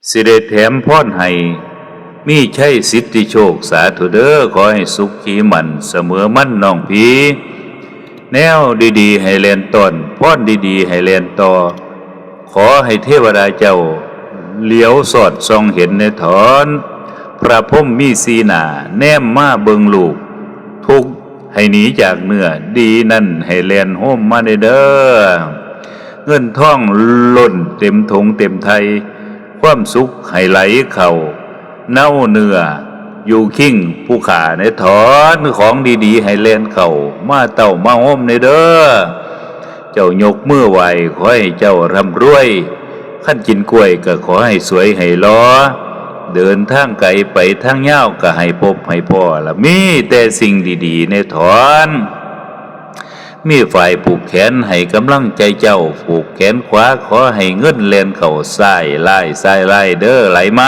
ຊິໄດ້ແຖມພອນໃຫ້ ມີໄຊສິດທິໂຊກ ສາທຸເດີ ຂໍໃຫ້ສຸຂີໝັ້ນສະເໝີໝັ້ນນ້ອງພີ ແນວດີໆໃຫ້ແລ່ນຕ້ອນ ພອນດີໆໃຫ້ແລ່ນຕໍ່ ຂໍໃຫ້ເທວະດາເຈົ້າ ຫຼຽວສອດສ່ອງເຫັນແດ່ຖອນ ພະພົມມີສີ່ໜ້າ ແນມມາເບິ່ງລູກ ທຸກໃຫ້ໜີຈາກເນື້ອ ດີນັ້ນໃຫ້ແລ່ນໂຮມມາແດ່ເດີ ເງິນທອງລົ້ນເຕັມຖົງເຕັມໄທ ຄວາມສຸກໃຫ້ໄຫຼເຂົ້າເນົາເນື້ອ ຢູ່ຄິງຜູ້ຂ້າແດ່ຖອນ ຂອງດີໆໃຫ້ແລ່ນເຂົ້າມາເຕົ້າມາໂຮມແດ່ເດີ ເຈົ້າຍົກມືໄຫວ້ ຂໍໃຫ້ເຈົ້າຮ່ຳລວຍ ຄັນກິນກ້ວຍກໍຂໍໃຫ້ສວຍໃຫ້ຫຼໍ່ ເດີນທາງໄກໄປທາງຍາວກໍໃຫ້ພົບໃຫ້ພໍ້ ລະມີແຕ່ສິ່ງດີໆແດ່ຖອນ ມີຝ້າຍຜູກແຂນໃຫ້ກຳລັງໃຈເຈົ້າ ຜູກແຂນຂວາຂໍໃຫ້ເງິນແລ່ນເຂົ້າ ຊ້າຍລາຍຊ້າຍລາຍເດີ ໄຫຼມາ